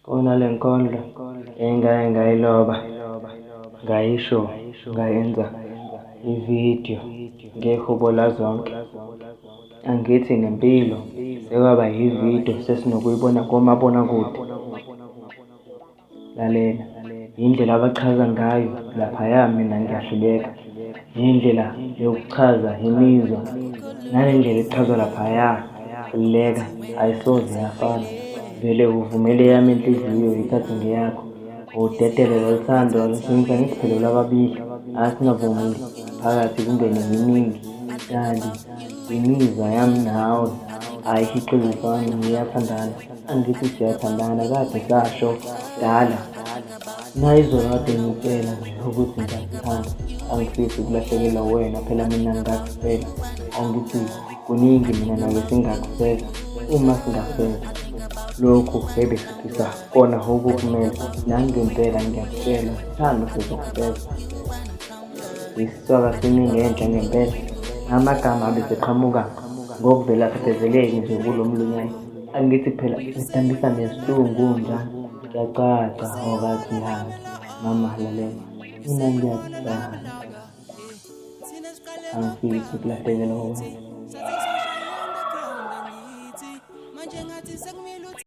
Kona le nkondlo engake ngayiloba, ngayisho, ngayenza ividiyo ngehubo lazonke. Angithi nempilo sekwaba yividiyo sesinokuyibona komabonakude. Lalela, indlela abachaza ngayo laphaya mina ngiyahluleka. Indlela yokuchaza imizwa nale ndlela echazwa laphaya hluleka ayisoze yafana. Vele uvumele eyami inhliziyo ithathe ngeyakho. Udedele lolu thando alusingisa ngisiphelelwe ababili asingavumi phakathi kungene iningi kanti imizwa yami nawe ayihiqizisani ngiyathandana angithi siyathandana kade sasho dala nayizolo kade ngitshela nje ukuthi ngiyakuthanda angifisi ukulahlekelwa wena phela mina ngingakufela angithi kuningi mina nawe singakufeza uma singafeza lokhu ebesifisa kona okukumele nangempela ngiyakutshela thando sizokufeza isiswaka simi ngenhla ngempela amagama abeseqhamuka ngokuvela akhathezeleki nje kulo mlunyana angithi phela ngidambisa nesihlungu njani kuyacaca okathi hamba mama lalela mina ngiyakuthanda angifisi ukulahlekelwa wena.